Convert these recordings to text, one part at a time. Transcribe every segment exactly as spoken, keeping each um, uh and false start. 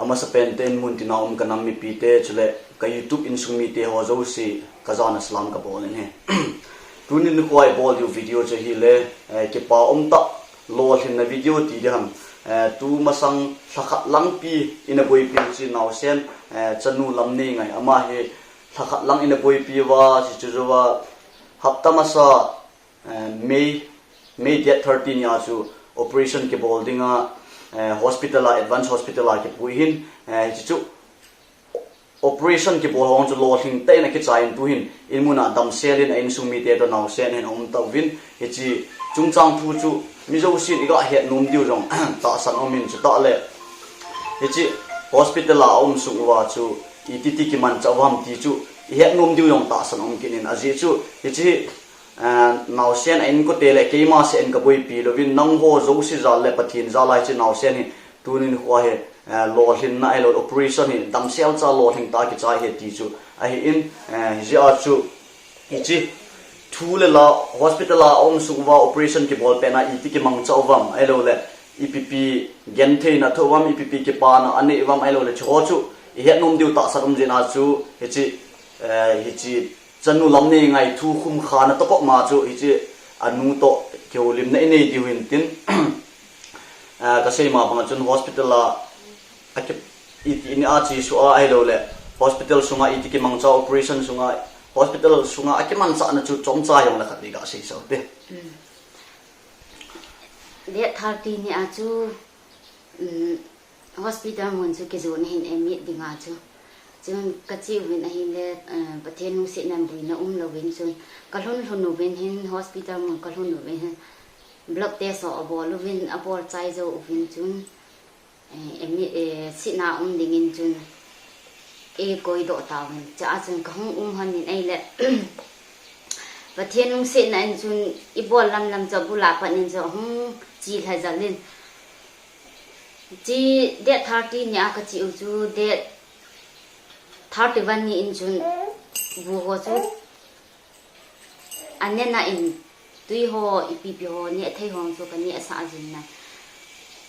Amasapen te in mun tina um ka nam mipite chule ka YouTube insung mite ho jouse ka jana salam ka bol in ahi. Tuni nikho a i bol diu video chu ahile, eh, kipa um tah lolhinna video ti ding ham. Eh, tu masang lhakhat lang pi ina boipi u chu naosen, eh, chanu Lamneingai ama hi lhakhat lang ina boipi uva, chuche jouva hapta masa, eh, May, May date thirty ni a chu operation kibol dinga, eh, hospital a, Advance Hospital a kipui hin, eh, hiche chu operation kibol hon chu lolhing tah in akichai in tuhin in mun a damsel in a insung mite toh naosen in aum tauvin, hiche chungchang thu chu mi jousen i ga het nom diu jong tahsan um in, chutah le hiche hospital a aum sung uva chu iti ti kimanchah uvam ti chu i het nom diu jong tahsan um kit in, ajeh chu hiche hi, eh, naosen a inkote le keima seh in ka boipi louvin, nangho jouse jal le Pathen jal a hiche naosen hi tuni nikho hi, eh, lolhinna ahilou operation hi damsel cha lolhing tah a kichai ahi ti chu ahin, eh, hijeh a chu hiche thu le la hospital a aum sung uva operation kibol pet na iti kimangcha uvam ahilou le ipi pi gentheina thoh uvam, ipi pi kipana anei uvam ahilou le, chuho chu i het nom diu tahsan um jeh a chu hiche, eh, hiche chanu Lamneingai thu khum khana toh koma chu hiche anu toh kihoulimna i nei diu hin tin, ah, ka sei ma banga chun hospital a, a ki, iti ni a chesuh a ahilou le hospital sunga iti kimangcha operation sunga, hospital sunga akimanchah na chu chomcha jong le khat vei ga sei sah u te. Mm. Date thirty ni a chu, um, hospital mun chu kijon ahin admit dinga chu. Chun ka che uvin ahile, eh, Pathen lungsetna in boina um louvin chun ka lhun lhun uvin hin hospital mun ka lhun uvin hin blood test ho abol uvin, abol chai jou uvin chun, eh, admit, eh, sihna um dingin chun eikoi doh tauvin. Chua chun ka hung um hon in ahile Pathen lungsetna in chun i bol lam lam chu abul a pat in chu ahung che lha jal in. Hiche date thirty ni a ka che u chu date thirty-one ni in chun bu ho chu aneh na in tui ho ipi pi ho neh thei ho chu ka nehsah jing na.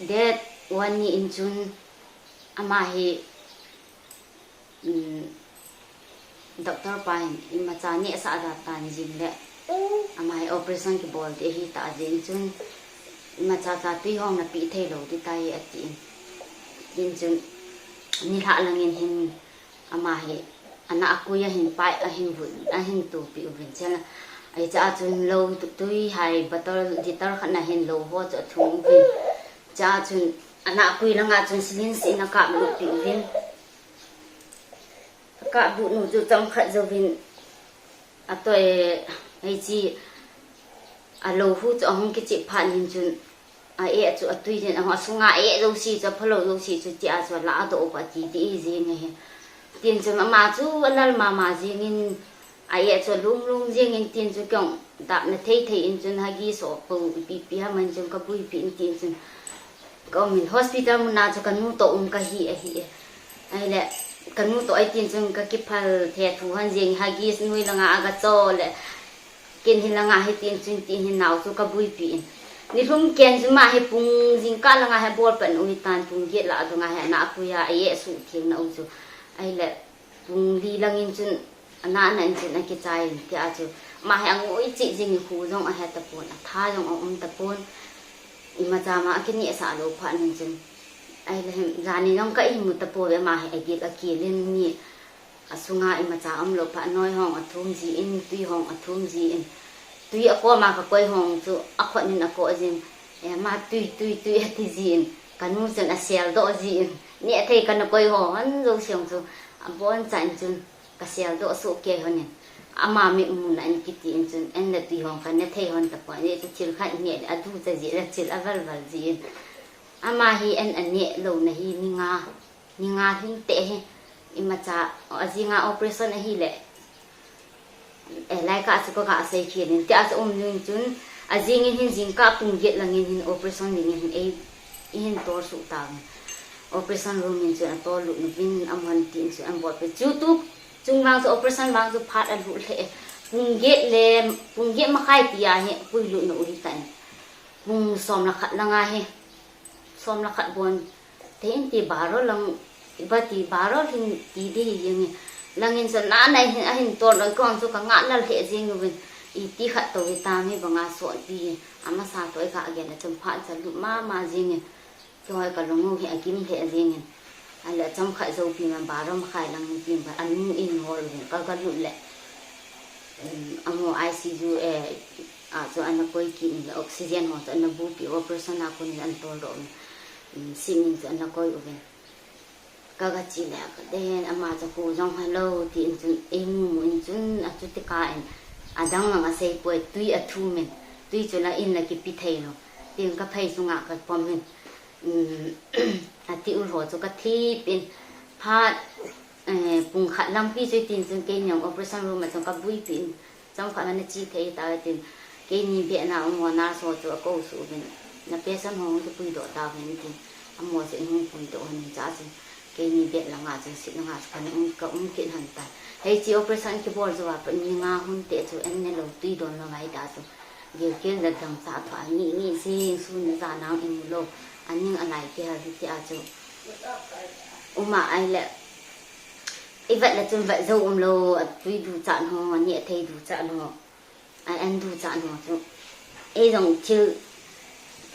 Date one ni in chun ama hi, um, doctor pa hin imacha nehsah da tan jing le ama hi operation kibol ding ahi tah jeh in chun imacha cha tui ho na pe thei lou ding tai ati in. Tin chun nilhah lang in hin ama hi ana akui ahin pai, ahin vun, ahin topi uvin chela. Hiche a chun lou tu-, tui hai bottle litre khat na hin lou ho chu athum uvin. Chua chun ana akui langa chun syringe in akap lut pi uvin. Akap lut nu chu chomkhat jouvin atoh e, hiche alou hu chu ahung kichep phat in chun a-eh chu atui din, ahung, asunga a-eh jouse chu, aphalou jouse chu tia chu ala adoh uva ati ti jing ahi. Tin chun ama chu alal mama jing in, a-eh chu alum lum jing in, tin chu kei jong dap na thei thei in chun Huggies ho po ipi pi ham in chun ka boipi in tin chun ka um in hospital mun a chu ka nu toh um ka hi ahi e. Ahile ka nu toh ahi tin chun ka kiphal thethu hon jing, Huggies noi langa aga cho le ken hi langa hi tin chun tin hi nao chu ka boipi in. Nilhum ken chu ama hi pung jingkah langa hi abol pan u hitan pung get lah a dunga hi ana akui a, a-eh suh theng na u chu. Ahile pung li lang in chun ana na in chun akichai in tia chu. Ama hi angoi cheh jing in khu jong ahe tapon, atha jong aum tapon. Imacha ama akinehsah lou phat in chun. Ahile hin, jani jong ka imu tapouve, ama hi agil akel in ni asunga imacha umlou phat, noi hong athum ji in, tui hong athum ji in. Tui akoma kakoi hong chu akhut in akoh jin. E, ama tui, tui, tui ati ji in. Ka nu chun aseldoh ji in. Neh thei kana koi ho hon jouse chu aboncha in chun kaseldoh soh kei hon in. Ama mitmu na in kiti in chun, en le tui hong kana thei hon tapon, e chu thil khat neh le aducha ji le chil aval val ji in. Ama hi en aneh louna hi ni nga, ni nga lhing teh hi, imacha, ajing a operation ahile, eh, lai kah chu ka ga sei khen in, tia chu um jing chun, ajing in hin jingkah pung get lang in hin operation ding in hin ei, i hin tol suh tauvin. Operation room in chun atol lut uvin, amahon tin chun abol peh. Chu tu, chung vang chu operation vang chu phat alut lheh e. Pung get le, pung get makhai tia hi, pui lut na u hitan. Pung som le khat langa hi. Som le khat bon, te in ti baro lang, Bati baro hin ti di hi jing. Langin sa na na hin ahin tor loi kon chu ka nga lal he jing uvin. I ti khat to i ta mi banga so ti. Ama sa to i ka gen a cham pha cha lu ma ma jing. Choi ka lungu hi a kim le a jing in. A le cham khat zo pi man baro ma khai lang ni pi ba anu in hol uvin ka ka lu le. Amo I C U e a chu ana koi ki ni oxygen ho chu ana bu pi operation a kun an tol do. Sinin chu ana koi uvin. Ka ga chi le ka den ama chu ku jong hello ti in chun ei mu mu in chun a chu ti ka in a dang lang a sei poi tui a thu men tui chu la in la ki pi thei lo tin ka phei sunga ka pom hin a ti u ho chu ka thi pin phat pung khat lang pi chu tin chun kei nyong operation room a chun ka bui pin Cham khat na chi thei ta tin. Keini be na amo na so chu a ko su bin. Na pesan hong tu pui do ta bin tin. Amo se hong pui do han cha chu. Keini be la nga chu sit la nga chu kan um ka um kin han ta. Hei chi operation ki bol chu a pa ni nga hun te chu en ne lo tui don lo ngai ta chu. Gil kin da dang cha tha ni ni si su ni za nang in lo. Aning alai ke ha ti a chu. Uma ai le. I vet la chun vet zo um lo a tui du cha no, a ni thei du cha no. A an du cha no chu. Ei jong thil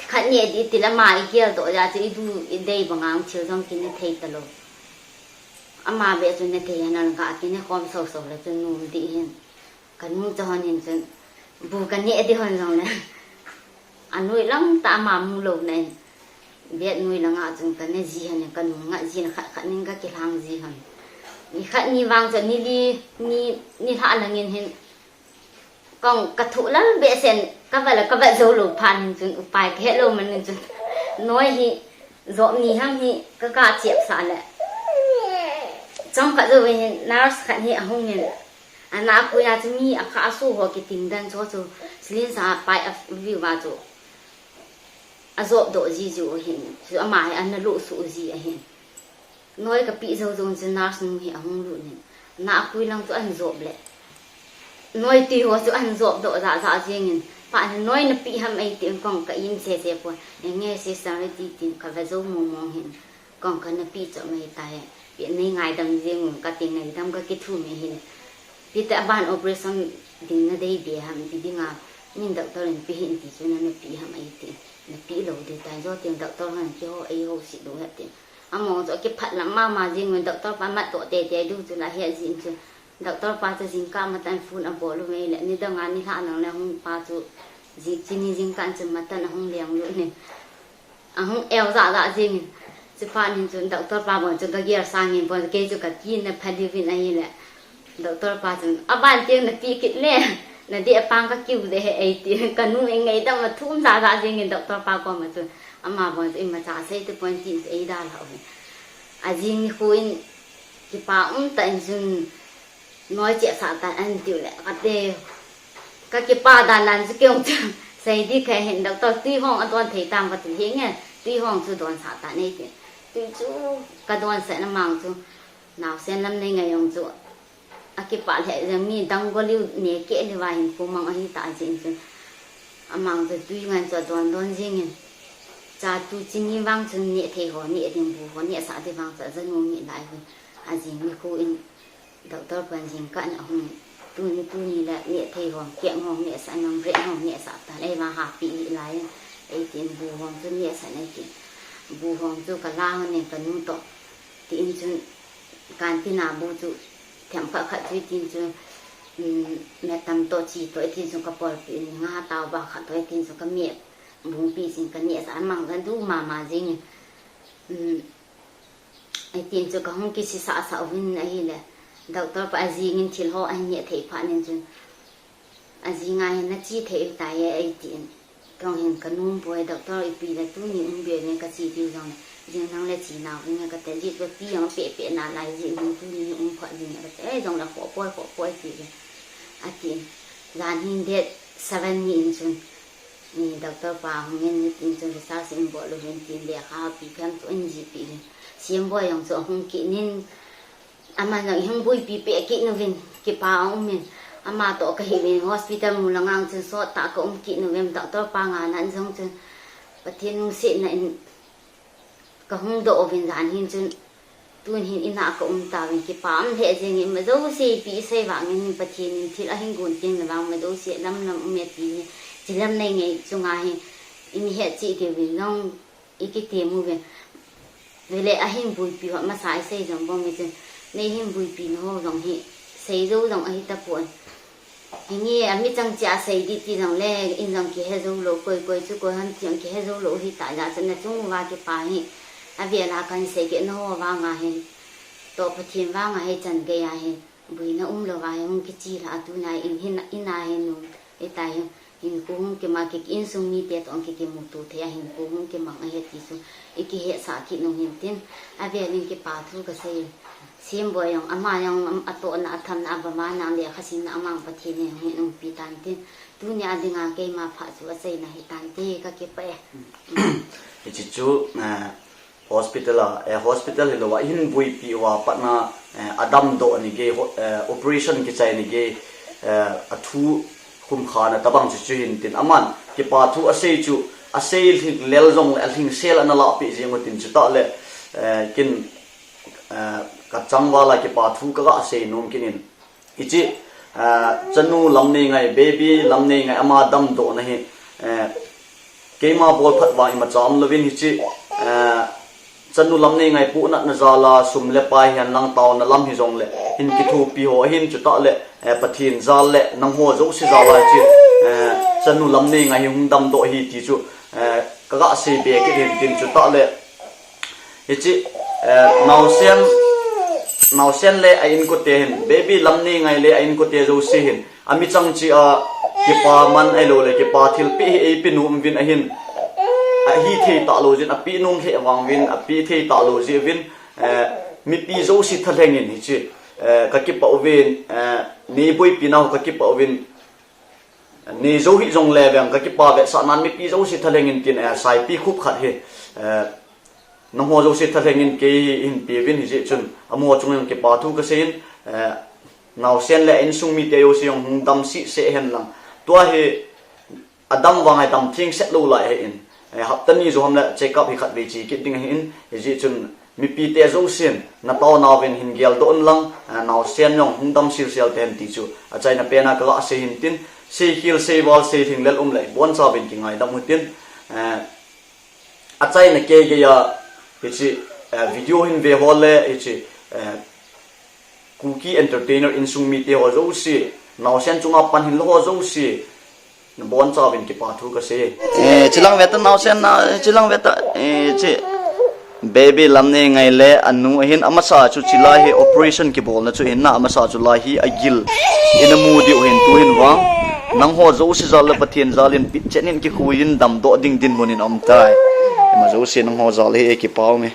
khat ni di ti la ma i kial to ja chu i du i dei banga thil jong kin i thei ta lo. Ama be chu ne thei han ga kin i khom so so la chu num di hin. Ka nu cha hon hin chun bu ka ni di hon jong le. A nui lang ta ama mu lo na in. Be nui langa chun ka ne ji han ka nu nga ji na khat khat nin ka ki hlang ji han. Ni khat ni vang chu ni li ni ni hla langin hin. Kong ka thu lal be sen ka va la ka va zo lo phan hin chun upai ka he lo man hin chun. Noi hi zo ni ham hi ka ka chiap sa le. Chong ka zo hin nurse khat hi a hung hin. Ana kuya chu mi a kha a su ho ki ting dan cho chu silin sa pai a view va chu. A zop do ji ju hin. Chu ama hi ana lu su ji a hin. Noi ka pi zo zo chu nurse nu hi a hung lu nin. Na a kui lang chu an zop le. Noi ti ho chu an zop do za za jing in. Pa ni noi na pi ham ei ti kong ka in se se po. Enge sister ti tin ka va zo mo mo hin. Kong ka na pi cho mai ta he. Pi nei ngai dam jing ka ti ngai dam ka ki thu mi hin. Pi ta ban operation ding na dei be ham ti dinga. Nin doctor in pi hin ti chu na na pi ham ei ti. Na pi lo de ta jo tin doctor han ki ho ei ho si do he ti. Amo chu a kiphat lam mama jing un doctor pa mat to te te du chu la he jing chu. Doctor pa chu jingkah matan phone a bol u mei le ni dang a ni hla nang le hung pa chu ji chini jingkah chu matan a hung liang lu ni. A hung eu za za jing in. Chu pa nin chun doctor pa bon chu ka gear sang in bon kei chu ka kin na phadi vin a hi le. Doctor pa chun, "A ban tiang na pi kit le, na di a pang ka kiu de he," ei ti. Ka nu ei ngai dam a thum za za jing in doctor pa koma chun. Ama bon chu ima cha sei te point ti ei da la o. A jing ni khu in kipa um ta in chun noi che sa ta an tiu le ka te. Ka kipa dan dan chu keu chu. Sei di khe hin doctor tui hong a don thei tang ka ti hi nge. Tui hong chu don sa ta nei ti. Tui chu ka don sa na mang chu. Nau sen lam nei ngai ong chu. A kipah lheh jeng mi dang gol u ne keh lheh va hin pu mang ahi ta jing chun. Amang chu tui ngan chu a don don jing in. Cha tu chini vang chun neh thei ho neh ding bu ho neh sah ding vang chu a janu mi lai hi. A jing ni khu in doctor pan jingkah in a hung tuni tuni le neh thei ho keh ho neh sah nang bre ho neh sah ta lei va ha pi lai in. Ei tin bu ho chu neh sah nei tin. Bu ho chu ka la ho ne ka nu to. Ti in chun Kan tina bu chu, themkhat khat chu itin chu, um, me tam to chi to itin chu ka polpi in nga tao ba khat to itin chu ka me bungpi sin ka ne sa mang kan du mama jing in. Um, itin chu ka hung kisisa sa uvin ahile. Doctor pa a jing in thil ho a hin ne thei phat nin chun. A jing a hin na chi thei tai e, ei tin. Kong hin ka num poi, doctor ipi le tuni um be ne ka chi diu jong. Jing nang le chi nau ne ka te ji to pi jong pe pe na lai ji nung tuni um pho ding ka te, eh, jong la pho poi, pho poi ti le. A tin. Jan hin date seven ni in chun. Ni doctor pa hung in ni tin chun research in bol u hin tin le kha pi phem to in ji pi le. Sim boi jong chu hung ki nin Ama jong i hung buipi peh kit nuvin, kipa a um in. Ama toh ka hi uvin, hospital mu langa chun sot tah ka um kit nuvin, doctor pa ngah nan jong chun. Pathen lungsetna in ka hung doh uvin jan hin chun. Tun hin ina ka um tauvin, kipa um lheh jengin, ima jouse ipi isei vangin hin Pathen in thil ahin gon teng le vang ima jouse lam lam um e ti hi, chilam nei ngai chunga hin, in het cheh diuvin jong ikitem uvin. Vele ahin buipi ho masa isei jong bang mi chun, nei hin buipi na ho jong hi, sei jou jong ahi tapon. Hinge, ami chang chia sei di ti jong le, in jong kihe jou lou, koi koi chu koi ham ti jong kihe jou lou hi ta ja chun na chung uva kipa hi. Avel a kan sei kit na ho vanga hin. Toh Pathen vanga hi chan gei a hin. Buina um lou va hi hung kichi lha a tuna in hin, ina hin nung. Ita hin, hin ku hung kima ki insung mite toh kikimuto thei a hin ku hung kimang ahi ti chu. Ikihetsah kit nung hin tin. Avel in kipa thu kasei. Semboi jong, ama jong, am, atohna, athamna, abamana, lekha simna, amang Pathen in hin umpi tan tin. Tunia dinga keima phat chu achaina hi tan te, kakipah e. Hiche chu, eh, hospital a, eh, hospital hilouva, ahin buipi uva patna, eh, adamdoh ni gei, ho-, eh, operation kichai ni gei, eh, athu khumkhana tabang chu chu hin tin. Aman, kipa thu asei chu, asei lhinglel jongle, alhingsel ana lahpeh jeng u tin chutah le, eh, kin, eh, kachang val a kipa thu kaga sei nom kit in. Hiche, eh, chanu Lamneingai, baby Lamneingai ama damdohna hi, eh, keima bol phat vang imacha um louvin hiche, eh, chanu Lamneingai pohnatna jal a sum le pai hihen lang taona lam hijongle, hin kithopi ho ahin chutah le, eh, Pathen jal le nangho jouse jal a hiche, eh, chanu Lamneingai hi hung damdoh ahi ti chu, eh, kaga sei be kit hin tin chutah le, hiche, eh, naosen, naosen le a inkote hin, baby Lamneingai le a inkote jouse hin, amichang cheh a kipa man ahilou le kipa thilpeh hi eipe nom uvin ahin, ahithei talou jeh in, apeh nom lheh vang uvin, apeh thei talou jeh uvin, eh, mipi jouse thalheng in hiche, eh, kakipah uvin, eh, nei buipi nau kakipah uvin, nei jou hih jongle vang kakipa vetsahnan mipi jouse thalheng in tin, eh, saipi khup khat hi, eh, nangho jouse thalheng in kei hi hin pe uvin hijeh chun, amaho chunga jong kipa thu kasei in, eh, naosen le insung mite jouse jong hung dam sese hen lang. Tua hi adam vang a dam theng set lou lai ahin, eh, hapta ni jou ham le check up hi khatvei che kit ding ahin, hijeh chun, mipite jousen, nataonau vin hin geldoh un lang, eh, naosen jong hung dam silsel tahen ti chu, achaina pen a kaga sei hin tin, seikhel, seival, seilhinglel um le, ibonchauvin kingaidam u tin, eh, achaina kei geiya, hiche, eh, video hin ve ho le, hiche, eh, Kuki Entertainer insung mite ho jouse, naosen chunga pan hinlou ho jouse, nabonchauvin kipa thu kasei. Eh, chelang ve ta naosen na, chelang ve ta, eh, che. Baby Lamneingai le anu ahin amasa chu chilai hi operation kibolna chu ahin na amasa chu lai hi agil. Ina mu diu hin tu hin vang. Nangho jouse jal le Pathen jal in pitchen in kikhui in damdoh ding dinmun in aum tai. Ima jouse nangho jal hi eikipah ume.